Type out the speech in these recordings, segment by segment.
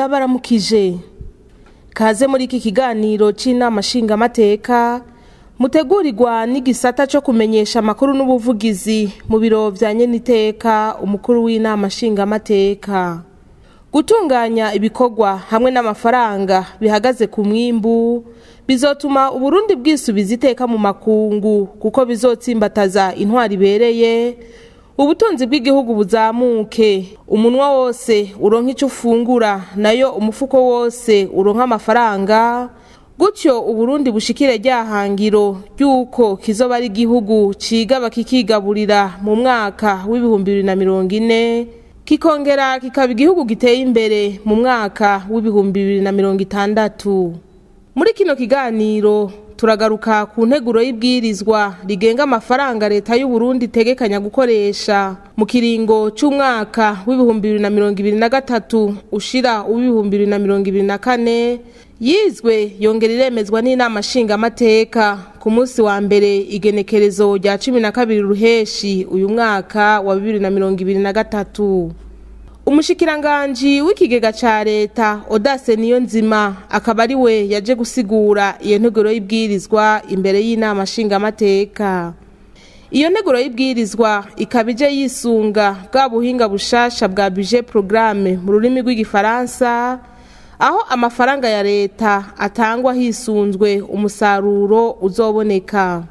Ndabaramukije, kaze muri iki kiganiro c'inama nshingamateka mutegurirwa n'igisata co kumenyesha amakuru n'ubuvugizi mu biro vya nyeniteka umukuru w'inama nshingamateka. Gutunganya ibikorwa hamwe n'amafaranga bihagaze ku mwimbu bizotuma Uburundi bwisubiza iteka mu makungu, kuko bizotsimbataza intwari ibereye, ubutunzi bw'igihugu buzamuke, umunwa wose uronka ico ufungura, nayo umufuko wose uronka amafaranga. Gutyo Uburundi bushikire rya hangiro ry'uko kizoba ari igihugu cigaba kikigaburira mu mwaka w'2040, kikongera kikaba igihugu giteye imbere mu mwaka w'2060. Muri kino kiganiro turagaruka ku nteguro y'ibwirizwa rigenga amafaranga leta y'u Burundi itegekanya gukoresha mu kiringo c'umwaka w'2023 ushira uw'2024, yizwe yongera iremezwa n'inama nshingamateka ku munsi wa mbere igenekerezo rya 12 ruheshi uyu mwaka wa 2023. Umushikiranganji w'ikigega ca leta Audace Niyonzima akaba ari we yaje gusigura iyo nteguro y'ibwirizwa imbere y'inama nshingamateka. Iyo nteguro y'ibwirizwa ikaba ije yisunga bwa buhinga bushasha bwa budget programme mu rurimi rw'igifaransa, aho amafaranga ya leta atangwa hisunzwe umusaruro uzoboneka.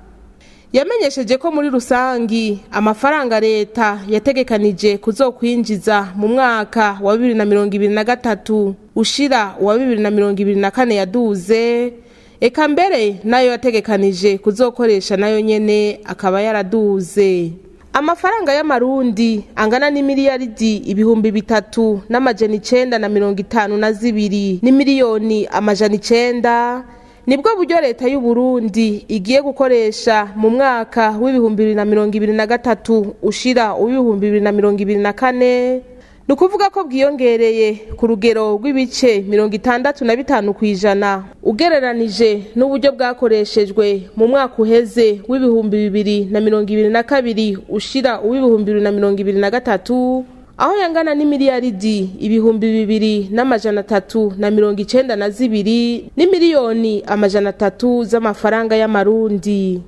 Yamenyesheje ko muri rusangi amafaranga leta yategekanije kuzokwinjiza mu mwaka wa 2023 ushira wa 2024 yaduze, eka mbere nayo yategekanije kuzokoresha nayo nyene akaba yaraduze. Amafaranga y'amarundi angana n'imiliyaridi 3952 n'imiliyoni 900 nibwo buryo leta y'u Burundi igiye gukoresha mu mwaka w'2023 ushira uw'2024. Ni ukuvuga ko bwiyongereye ku rugero rw'ibice 65% ugereranije n'uburyo bwakoreshejwe mu mwaka uheze w'2022 ushira uw'2023, aho yangana n'imiliyaridi 2392 n'imiliyoni 300 z'amafaranga y'amarundi.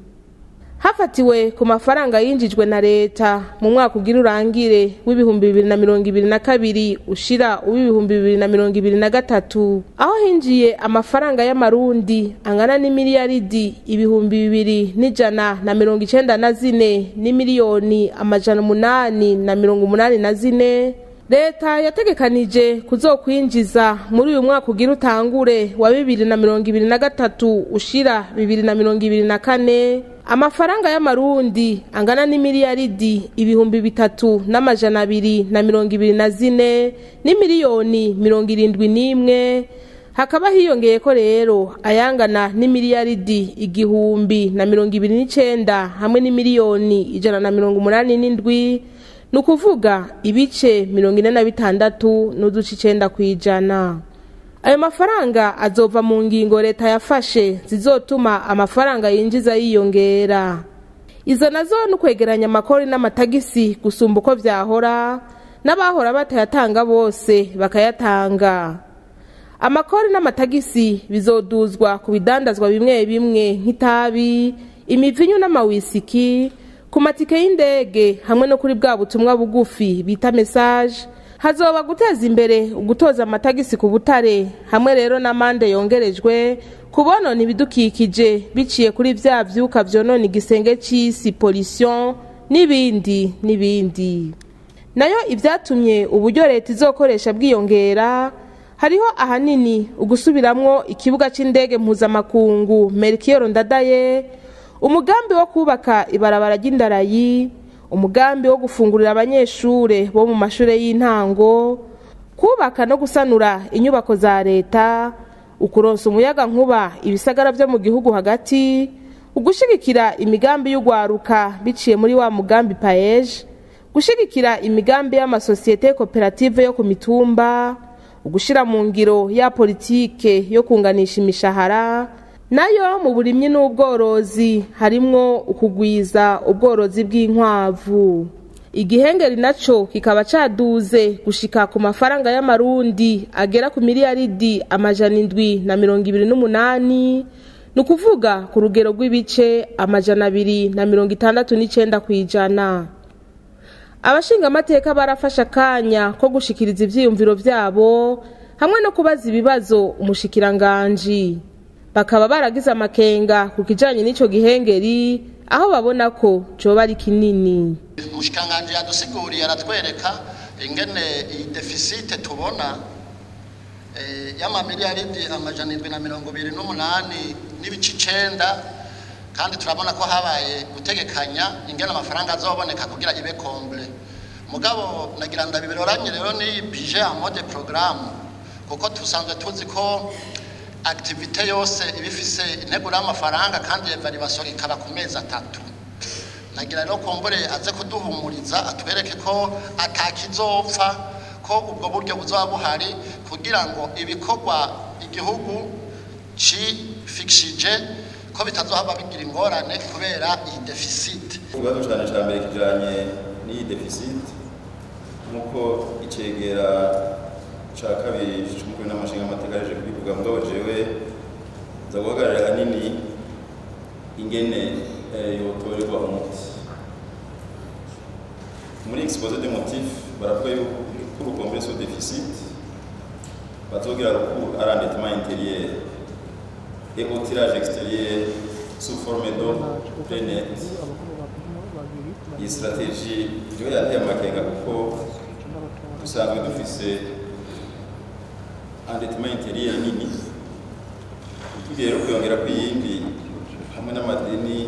Hafatiwe ku mafaranga yinjijwe na leta mu mwaka ugira urangire w'2022 ushira uw'2023, aho hinjiye amafaranga y'amarundi angana n'imiliyaridi 2194 n'imiliyoni 884, leta yategekanije kuzokwinjiza muri uyu mwaka ugira utangure wa 2023 ushira 2024 amafaranga y'amarundi angana n'imiliyaridi 3224 n'imiliyoni 71. Hakaba hiyongeye ko rero ayangana n'imiliyaridi 1029 hamwe n'imiliyoni 187, ni ukuvuga ibice 46.9%. Ayo mafaranga azova mu ngingo leta yafashe zizotuma amafaranga yinjiza yiyongera. Izo nazo ni ukwegeranya amakori n'amatagisi gusumba uko vyahora, n'abahora batayatanga bose bakayatanga. Amakori n'amatagisi bizoduzwa ku bidandazwa bimwe bimwe nk'itabi, imivinyu n'amawisiki, ku matike y'indege hamwe no kuri bwa butumwa bugufi bita message. Hazoba guteza imbere ugutoza amatagisi ku butare hamwe rero n'amande yongerejwe kubonona ibidukikije biciye kuri vya vyuka vyonona igisenge c'isi, pollution, n'ibindi n'ibindi. Nayo ivyatumye uburyo leta izokoresha bwiyongera hariho ahanini ugusubiramwo ikibuga c'indege mpuzamakungu Melchior Ndadaye, umugambi wo kubaka ibarabara ry'indarayi, umugambi wo gufungurira abanyeshure bo mu mashure y'intango, kubaka no gusanura inyubako za leta, ukuronsa umuyaga nkuba ibisagara vyo mu gihugu hagati, ugushigikira imigambi y'ugwaruka biciye muri wa mugambi PAEJ, gushigikira imigambi y'amasosiyete koperative yo ku mitumba, ugushira mu ngiro ya politike yo kunganisha imishahara. Nayo mu burimyi n'ubworozi harimwo ukugwiza ubworozi bw'inkwavu. Igihengeri naco kikaba caduze gushika ku mafaranga y'amarundi agera ku miliyaridi 728, nukuvuga ku rugero rw'ibice 269%. Abashinga amateka barafasha akanya ko gushikiriza ivyiyumviro vyabo hamwe no kubaza ibibazo umushikiranganji. Bakaba baragize amakenga ku kijanye n'ico gihengeri aho babona ko coba ari kinini. Umushikiranganji yadusiguriye aratwereka ingene iyi deficit tubona y'amamiliyaridi 728.9, kandi turabona ko habaye gutegekanya ingene amafaranga azoboneka kugira ibe comble. Mugabo nagira ndabibiroranye rero ni budget en mode programme, kuko tusanzwe tuzi ko activité yose ibifise integuro y'amafaranga kandi evaluation ikaba ku mezi 3. Nagira rero kombore aze kuduhumuriza atwereke ko atakizopfa, ko ubwo buryo buzoba buhari kugira ngo ibikorwa igihugu cifikishije ko bitazohava bigira ingorane kubera iyi deficit. Ikibazo cyane cya mbere kijanye n'iyi deficit, nkuko icegera ca kabiri c'umukuru n'amashinga amateka yaje kubivuga, mugabo jewe nza guhagararira hanini ingene yotorerwa umuti. Muri exposé des motifs baravuga yuko pour combler ce déficit bazogira recours à l'endettement intérieur et au tirage extérieur sous forme de prêt net. Iyi stratégie jewe yateye amakenga kuko dusanzwe dufise endettement intérieur nini, tugiye rero kuyongera ku yindi hamwe n'amadeni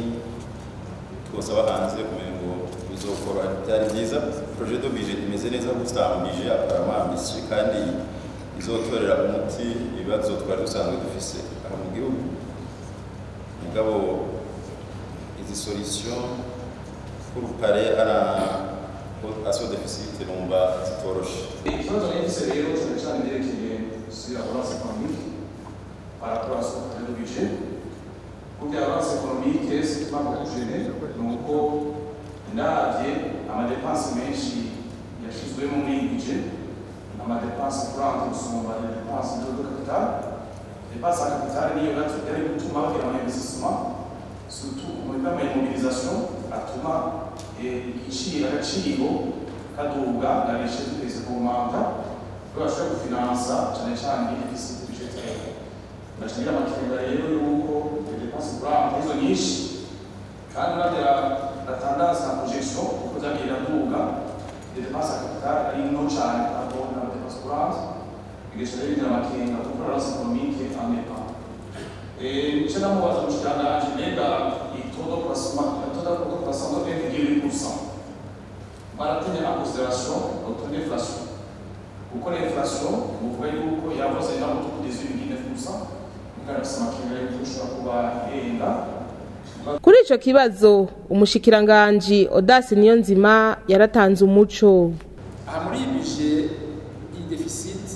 twosaba hanze kumenya ngo bizokora. Byari byiza, projet de budget imeze neza, gusa budget apparemment ambitieux kandi izotorera umuti ibibazo twari dusanzwe dufise aha mu gihugu. Mugabo izi solution pour parer à ce déficit numva zitoroshe. Ikibazo nifise rero cyane cyane byerekeye sur la relance économique par rapport à ce projet de budget. Kuko la relance économique ce qui m'a beaucoup gêné, ni uko ndavye amadépenses menshi yashizwemo muri iyi budget, amadépenses courantes gusumba les dépenses de capital. Dépenses en capital niyo yari gutuma bagira ama investissement, surtout mu ama immobilisation atuma igiciro agaciro kaduga na richesse twese kumanta ko bashobora gufinansa cyane cyane déficit budgétaire. Ndagira amakenga rero yuko les dépenses courantes izo nyinshi, kandi uravye la tendance na projection uko zagiye iraduga, les dépenses en capital ari nto cane par rapport na dépenses courantes, bigaca rero bigira amakenga kuko la relance économique en dépend. Nico ndamubaza umushikiranganji, mbega taux de croissance, taux de croissance de 1,8%, baratenye en considération le taux d'inflation, kuko l'inflation muvuga yuko yavuze na autour de 18,9%, mugabo afise amakenga yuko ishobora kuba irenga. Kuri ico kibazo umushikiranganji Audace Niyonzima yaratanze umuco. Aha muri iyi budget iyi deficit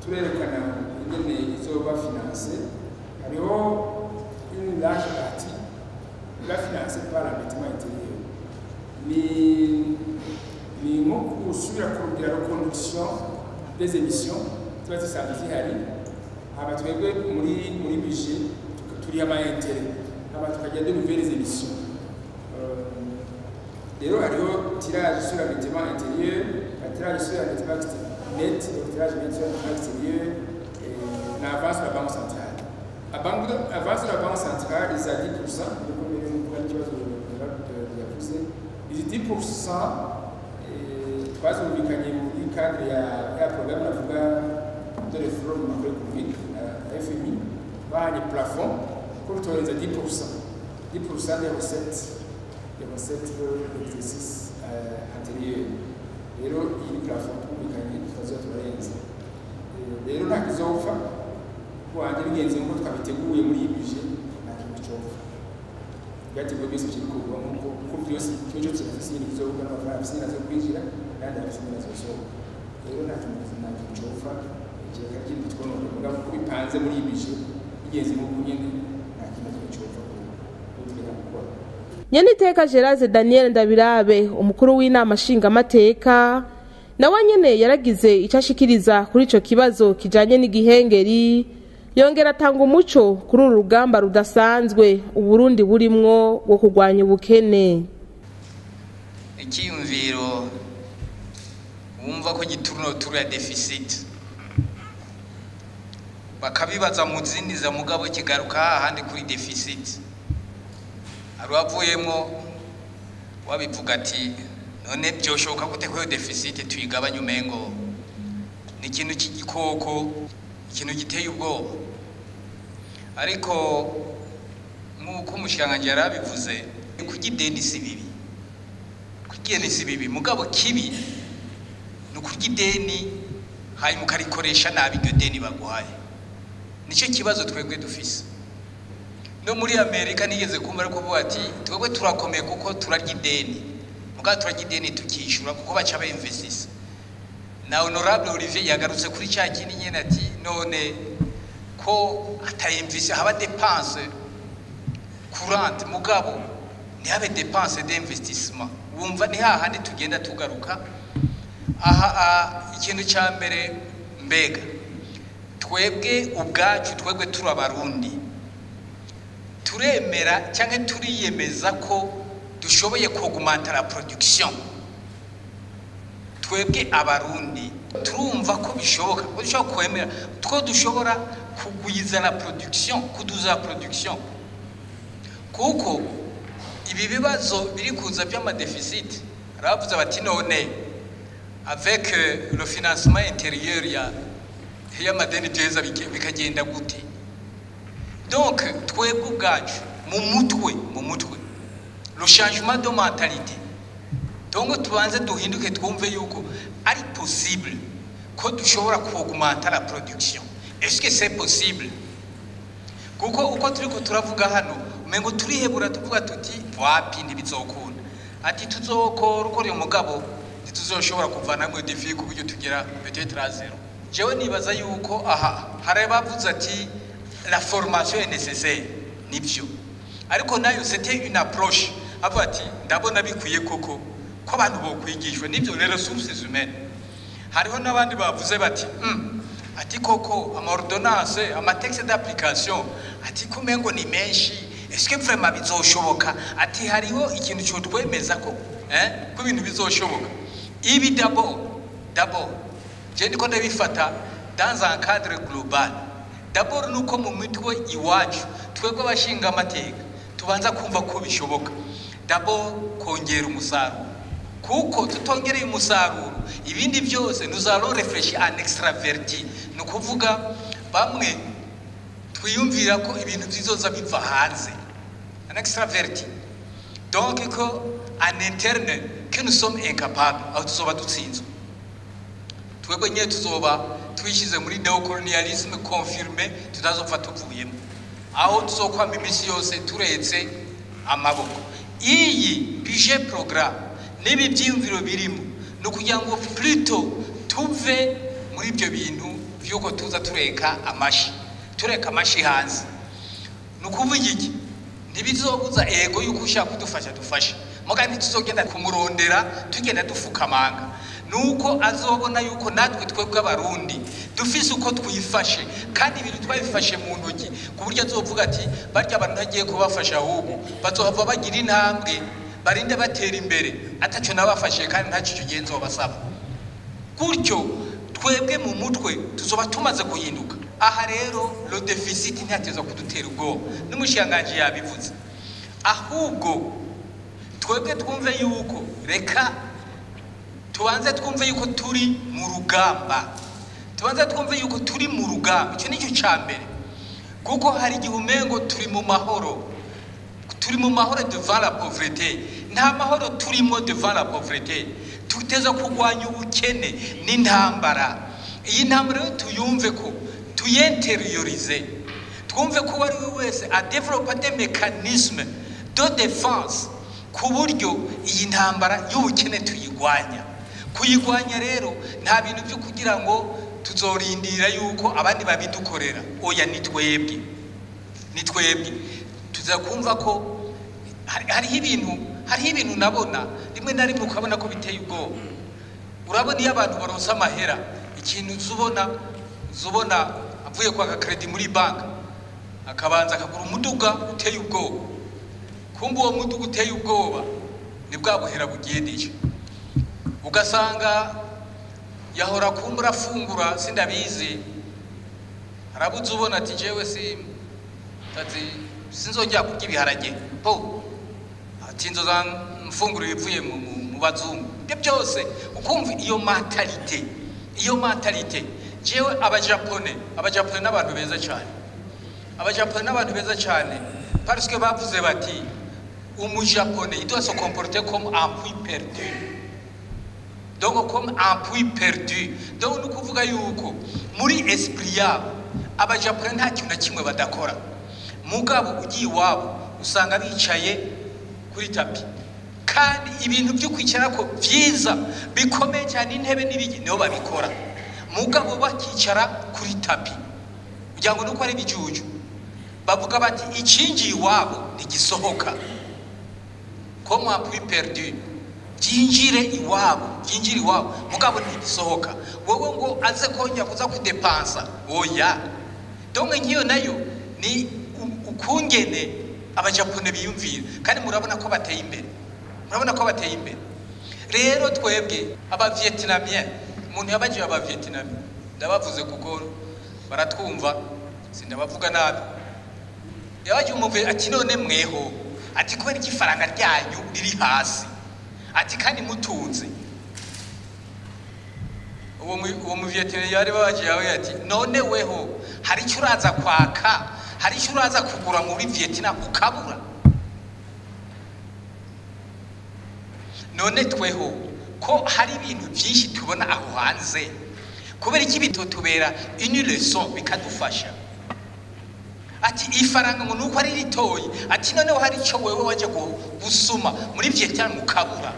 turerekana ingene izoba financé. Hariho une large partie iba financée par l'endettement intérieur. Ni nko gusubira kurondera reconduction des émissions ziba zisanzwe zihari, hama twebwe muri budget turiha ama intérêt, hama tukagira de nouvelles émissions. Rero hariho tirage sur l'endettement intérieur, tirage sur l'endettement net, tirage net sur l'endettement extérieur, et l'avance de la Banque centrale. La banque, avance de la Banque centrale, ils a 10%, izi 10% twazumvikanye muri cadre ya programme navuga de réforme macroéconomique na FMI, bahanye plafond ko tutorenza 10% des recettes de l'exercice antérieur. Rero iyi ni plafond twumvikanye tutazoba turarenza. Rero nta kizopfa wanjye bigenze nk'uko twabiteguye muri iyi budget, nta kintu copfa. Byateguwe byose bikorwa nk'uko, kuko byose kimwe cyose kirafise ibintu bizokorwa n'amafaranga afise ingene azokwinjira n'ayandi afise ingene azosohoka. Rero nta kintu copfa kereka kindi twonona, mugabo uko bipanze muri iyi budget bigenze nk'uko nyene, nta kintu na kimwe copfa ko tureka gukora. Nyeniteka Gerase Daniel Ndabirabe, umukuru w'inama nshingamateka, nawe nyene yaragize icyo ashikiriza kuri ico kibazo kijanye n'igihengeri, yongera atanga umuco kuri uru rugamba rudasanzwe Uburundi burimwo wo kurwanya ubukene. Icyiyumviro wumva ko gitourne autour ya déficit, bakabibaza mu zindi za, mugabo kigaruka hahandi kuri déficit. Hari uwavuyemwo wabivuga ati: "None byoshoboka gute ko iyo déficit tuyigabanya?" Umengo ni ikintu cy'igikoko, ikintu giteye ubwoba. Ariko nk'uko umushikiranganji yari abivuze, kurya ideni si bibi, kurya ideni si bibi, mugabo kibi ni ukurya ideni hanyuma ukarikoresha nabi. Iryo deni baguhaye, nicyo kibazo twebwe dufise. No muri Amerika nigeze kumva ariko kuvuga ati: "Twebwe turakomeye kuko turarya ideni, mugabo turarya ideni tukishyura kuko baca bainvestisa." Na honorable Olivier yagarutse kuri cya kindi nyene, ati: "None ko atayinvestisa, haba dépense courante, mugabo ntihabe dépense d'investissement?" Wumva ni hahandi tugenda tugaruka. Aha ikintu cya mbere, mbega twebwe ubwacu, twebwe turi Abarundi, turemera cyangwa turiyemeza ko dushoboye kuaugmenta la production? Twebwe Abarundi turumva ko bishoboka ko dushobora kwemera ko dushobora kugwiza la production, kuduza la production? Kuko ibi bibazo biri kuza by'amadéficit, arabavuze bati: "None avec le financement intérieur ya y'amadeni byeza bikagenda gute?" Donc twebwe ubwacu mu mutwe, le changement de mentalité, donc tubanze duhinduke, twumve yuko ari possible ko dushobora kuaugmenta la production. Est-ce que c'est possible? Kuko uko turiko turavuga hano, umengo turihebura, tuvuga tuti: "Wapi, ntibizokunda." Ati: "Tuzokora uko uyu mugabo, ntituzoshobora kuvanamo défi ku buryo tugera peut-être à zéro." Jewe nibaza yuko aha hari abavuze ati: "La formation est nécessaire." Nibyo, ariko nayo c'était une approche. Avuga ati: "Ndabona bikwiye koko ko abantu bokwigishwa." Nibyo, les ressources humaines. Hariho n'abandi bavuze bati ati: "Koko ama ordonnance, ama texte d'application," ati, "kumengo ni menshi, est-ce que vraiment bizoshoboka?" Ati: "Hariho ikintu cyo twemeza ko ko ibintu bizoshoboka?" Ibi d'abord je ndiko ndabifata dans un cadre global. D'abord nuko mu mitwe iwacu, twebwe abashinga amateka, tubanza kumva ko bishoboka d'abord kongera umusaruro, kuko tutongereye umusaruro, ibindi byose nous allons réfléchir en extraverti. Ni ukuvuga bamwe twiyumvira ko ibintu bizoza biva hanze, en extraverti, donc ko en interne que nous sommes incapables. Aho tuzoba dutsinzwe twebwe nyine, tuzoba twishyize muri néocolonialisme confirmé, tutazopfa tuvuyemo, aho tuzokwama iminsi yose turetse amaboko. Iyi budget programme n'ibi byiyumviro birimo ni ukugira ngo plutôt tuve muri ibyo bintu by'uko tuza tureka amashi, tureka amashi hanze. Ni ukuvuga iki? Ntibizobuza ego yuko ushaka kudufasha dufashe, muga ntituzogenda kumurondera tugenda dufukamanga. Nuko azobona yuko natwe twebwe Abarundi dufise uko twifashe, kandi ibintu twabifashe mu ntoki, ku buryo azovuga ati: "Barya abantu ntagiye kubafasha, ahubwo bazohava bagira intambwe, barinde batera imbere ataco nabafashe, kandi ntacyo icyo gihe nzobasaba." Gutyo twebwe mu mutwe tuzoba tumaze guhinduka. Aha rero le déficit ntihatezwa kudutera ubwoba, n'umushikiranganji yabivuze. Ahubwo twebwe twumve yuko, reka tubanze twumve yuko turi mu rugamba, tubanze twumve yuko turi mu rugamba. Icyo nicyo cya mbere, kuko hari igihe umengo turi mu mahoro, turi mu mahoro devant la pauvreté. Nta mahoro turimo devant la pauvreté. Tuteza kurwanya ubukene n'intambara. Iyi ntambara rero tuyumve ko tuyintériorize, twumve ko uwo ari we wese adéveloppa des mécanismes de défense, ku buryo iyi ntambara y'ubukene tuyigwanya. Kuyigwanya rero nta bintu byo kugira ngo tuzorindira yuko abandi babidukorera. Oya, ni twebwe, ni twebwe tuza kumva ko Hariho ibintu nabona rimwe na rimwe ukabona ko biteye ubwoba. Urabona iyo abantu baronse amahera, ikintu zubona avuye kwaka crédit muri banki, akabanza akagura umuduga uteye ubwoba. Kumva uwo muduga uteye ubwoba ni bwa buhera bugendeye. Ugasanga yahora kumbura afungura, sindabizi, harabuze ubona ati jewe si ati sinzongera kurya ibiharage po, ati nzoza mfungura ibivuye mu bazungu. Ibyo byose ukumva iyo mentalité. Jewe abajapone n'abantu beza cyane, abajapone n'abantu beza cyane, parce que bavuze bati umujapone, il doit se comporter comme un puits perdu. Donc comme un puits perdu, donc ni ukuvuga yuko muri esprit yabo abajapone nta kintu na kimwe badakora. Mugabo ugiye iwabo usanga bicaye kuri tapis, kandi ibintu byo kwicara ko byiza bikomeye cyane, intebe n'ibiki, nibo babikora. Mugabo bakicara kuri tapis kugira ngo nuko ari ibijuju. Bavuga bati icinjiye iwabo ntigisohoka. Comme un puits perdu, byinjire iwabo, byinjire iwabo, mugabo ntigisohoka. Wowe ngo aze kongera kuza kudepansa, oya. Donc nk'iyo nayo ni ukungene abajapone biyumvira, kandi murabona ko bateye imbere, murabona ko bateye imbere. Rero twebwe abavietnamien, umuntu yabagiye abavietnamien, ndabavuze kuko baratwumva, sindabavuga nabi. Yabagiye umuve ati none mweho, ati kubera iki ifaranga ryanyu riri hasi, ati kandi mutunze? Uwo muvietnamien yari babagiye yawe ati none weho hari icyo uraza kwaka, hari icyo uraza kugura muri Vietnam ukabura? None tweho ko hari ibintu byinshi tubona aho hanze, kubera iki bitotubera une leçon, bikadufasha? Ati ifaranga ngo nuko ari ritoyi, ati noneho hari icyo wewe waje gusuma muri Vietnam ukabura?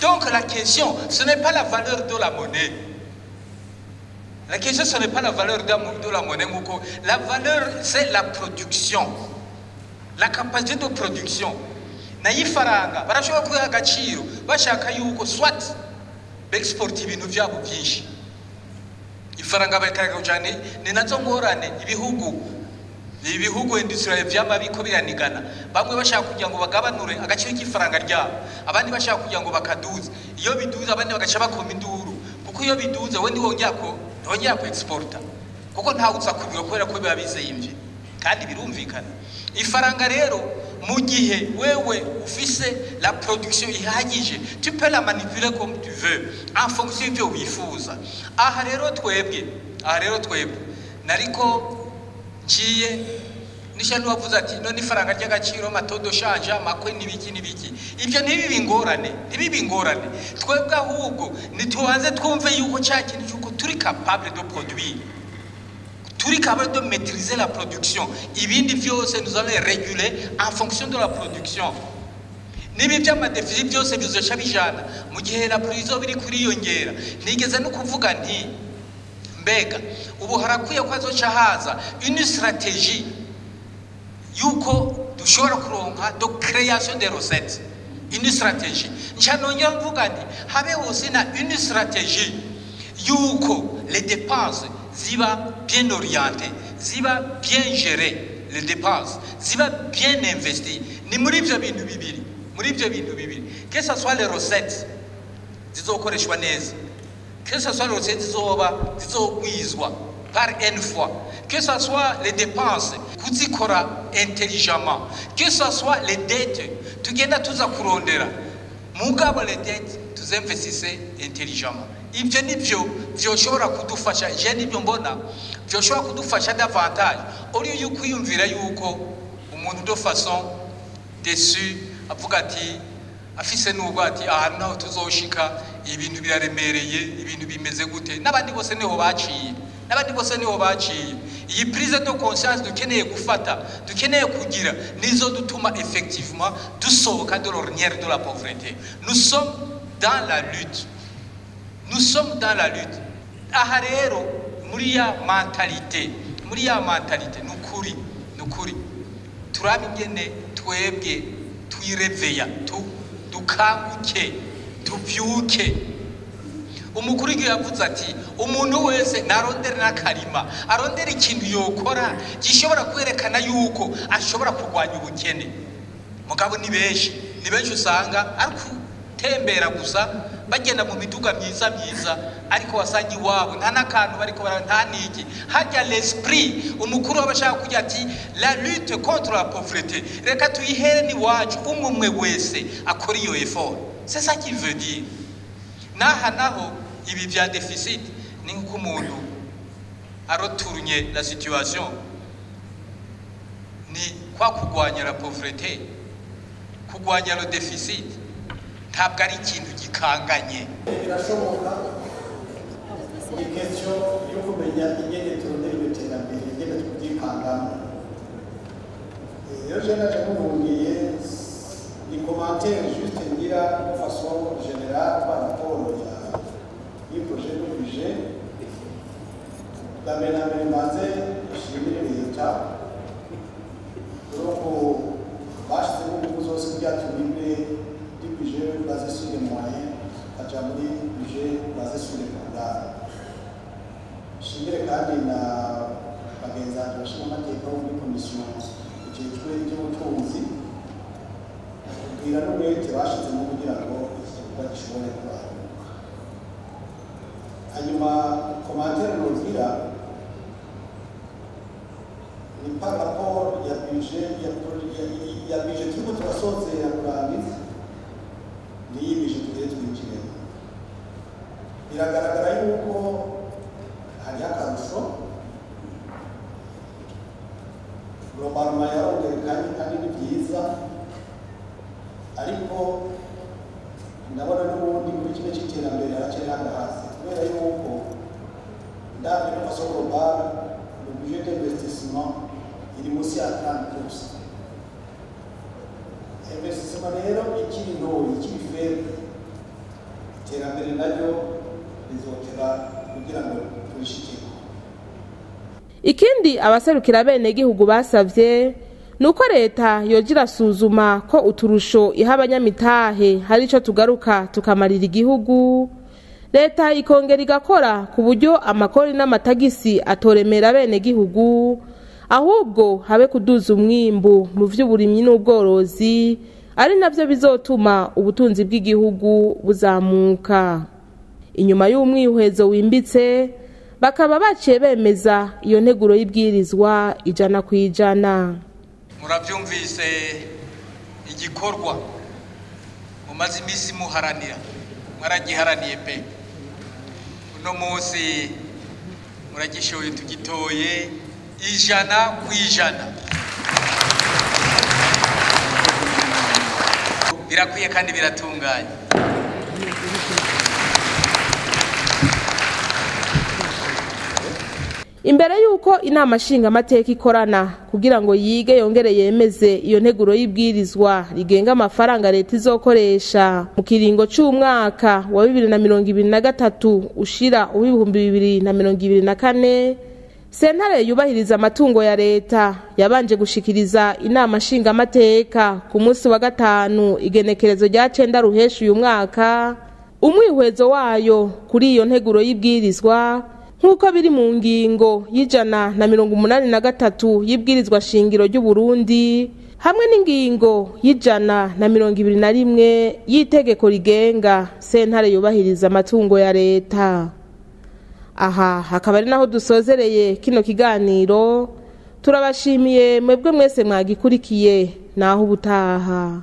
Donc la question, ce n'est pas la valeur de la monnaie. La question, ce n'est pas la valeur de la monnaie nguko. La valeur, c'est la production, la capacité de production. Nayo ifaranga barashobora kuyiha agaciro bashaka yuko soit bexporta ibintu byabo byinshi, ifaranga bakareka cyane. Ni nazo ngorane ibihugu industriel vyama biko biranigana, bamwe bashaka kugira ngo bagabanure agaciro k'ifaranga ryabo, abandi bashaka kugira ngo bakaduze. Iyo biduze, abandi bagaca bakoma induru, kuko iyo biduze we ntiwongera ku exporta, kuko ntawe uza kubigura kubera ko biba bizeyimvye. Kandi birumvikana, ifaranga rero mu gihe wewe ufise la production ihagije, tu peux la manipuler comme tu veux, en fonction y'ibyo wifuza. Aha rero twebwe nariko ngiye nisha n'uwavuze ati none ifaranga ry'agaciro, ama taux de change, amakwe n'ibiki n'ibiki, ibyo ntibibe ingorane, ntibibe ingorane. Twebwe ahubwo ntitubanze twumve yuko cya kintu cy'uko turi capable de produire, turi capable de maîtriser la production, ibindi byose nous allons réguler en fonction de la production. Niba iby'ama déficit byose bizoca bijana mu gihe la production biri kuriyongera. Nigeze no kuvuga nti mbega ubu harakwiye ko hazoca haza une stratégie yuko dushobora kuronka de création des recettes, une stratégie. Nca nongera mvuga nti habe hose na une stratégie yuko les dépenses ziba bien orientées, ziba bien gérées, les dépenses ziba bien investies. Ni muri ibyo bintu bibiri, muri ibyo bintu bibiri, que ce soit les recettes zizokoreshwa neza, que ce soit les recettes zizoba zizogwizwa par une fois, que ce soit les dépenses kuzikora intelligemment, que ce soit les dettes tugenda tuza kurondera, mugabo les dettes tuzinvestisse intelligemment. Ibyo nibyo byoshobora kudufasha. Je nibyo mbona byoshobora kudufasha davantage, au lieu yuko kwiyumvira yuko umuntu de façon déçue avuga ati afise nubwo ati ahantu naho tuzoshika, ibintu biraremereye, ibintu bimeze gute. N'abandi bose niho baciye, n'abandi bose niho baciye. Iyi prise de conscience dukeneye gufata, dukeneye kugira, nizo dutuma effectivement dusohoka de l'ornière de la pauvreté. Nous sommes dans la lutte, nous sommes dans la lutte. Aha rero muri ya mentalité, ni ukuri turabe ingene twebwe Twireveya, dukanguke, tuvyuke. Umukuru w'igihugu yavuze ati umuntu wese narondere n'akarima, arondere ikintu yokora gishobora kwerekana yuko ashobora kurwanya ubukene. Mugabo ni benshi, ni benshi usanga ari gutembera gusa, bagenda mu miduga myiza myiza, ariko wasanga iwabo nta n'akantu bariko bara, nta n'iki. Hajya l'esprit umukuru w'abashaka kugira ati la lutte contre la pauvreté, reka tuyihere n'iwacu, umwe umwe wese akora iyo effort. C'est ça qu'il veut dire. Naha naho ibi vya déficit ni nko umuntu arotournye la situation, ni kwa kurwanya la pauvreté, kurwanya le déficit ntabwo ari ikintu gikanganye. Birashoboka, ni question yo kumenya ingene turondera iryo terambere, ingene turyipangamo. Iyo je naje nkubwiye ni commentaire juste ngira de façon générale par rapport ya projet de budget. Bwa mbere na mbere mbanze nshimire leta kuko bashyizemo ingufu zose kugira tubibe du budget basé sur les moyens tukaja muri budget basé sur les programmes. Nshimire kandi na bagenzi banjye bashinga bo muri komisiyo ijejwe iby'ubutunzi kubwira n'umwete bashyizemo kugira ngo iki gikorwa gishobore kuranguka. Hanyuma commentaire nogira ni par rapport ya budget ya budget turiko turasozera kurangiza n'iyi budget tugiye twinjiremo. Biragaragara yuko hariho akarusho globalement yarongerekanye kandi ni byiza, ariko ndabona n'ubundi muri kimwe cy'iterambere haracyari hagahaze, kubera yuko ndabye de façon globale le budget d'investissement iri munsi ya 30%. Investissement rero ikiri ntoya, ikiri faible, iterambere naryo rizotera kugira ngo turishikeko. Ikindi abaserukira bene gihugu basavye nuko leta yoja irasuzuma ko uturusho iha abanyamitahe hari ico tugaruka tukamarira igihugu. Leta ikongera igakora ku buryo amakori n'amatagisi atoremera bene gihugu, ahubwo habe kuduza umwimbu mu vy'uburimyi n'ubworozi, ari navyo bizotuma ubutunzi bw'igihugu buzamuka. Inyuma y'umwihwezo wimbitse bakaba baciye bemeza iyo nteguro y'ibwirizwa 100%. Muravyumvise igikorwa mumaze imisi muharanira, mwaragiharaniye pe. Uno munsi muragishoye, tugitoye 100%. Birakwiye kandi biratunganye. Imbere yuko inama nshingamateka ikorana kugira ngo yige yongere yemeze iyo nteguro y'ibwirizwa rigenga amafaranga leta izokoresha mu kiringo c'umwaka wa 2023 ushira uw'ibihumbi 2024, sentare yubahiriza amatungo ya leta yabanje gushikiriza inama nshingamateka ku munsi wa gatanu igenekerezo rya 9 ruhesha uyu mwaka umwihwezo wayo kuri iyo nteguro y'ibwirizwa nk'uko biri mu ngingo y'183 y'ibwirizwa shingiro ry'u Burundi hamwe n'ingingo y'121 y'itegeko rigenga sentare yubahiriza amatungo ya leta. Aha hakaba ari naho dusozereye kino kiganiro. Turabashimiye mwebwe mwese mwagikurikiye, naho ubutaha.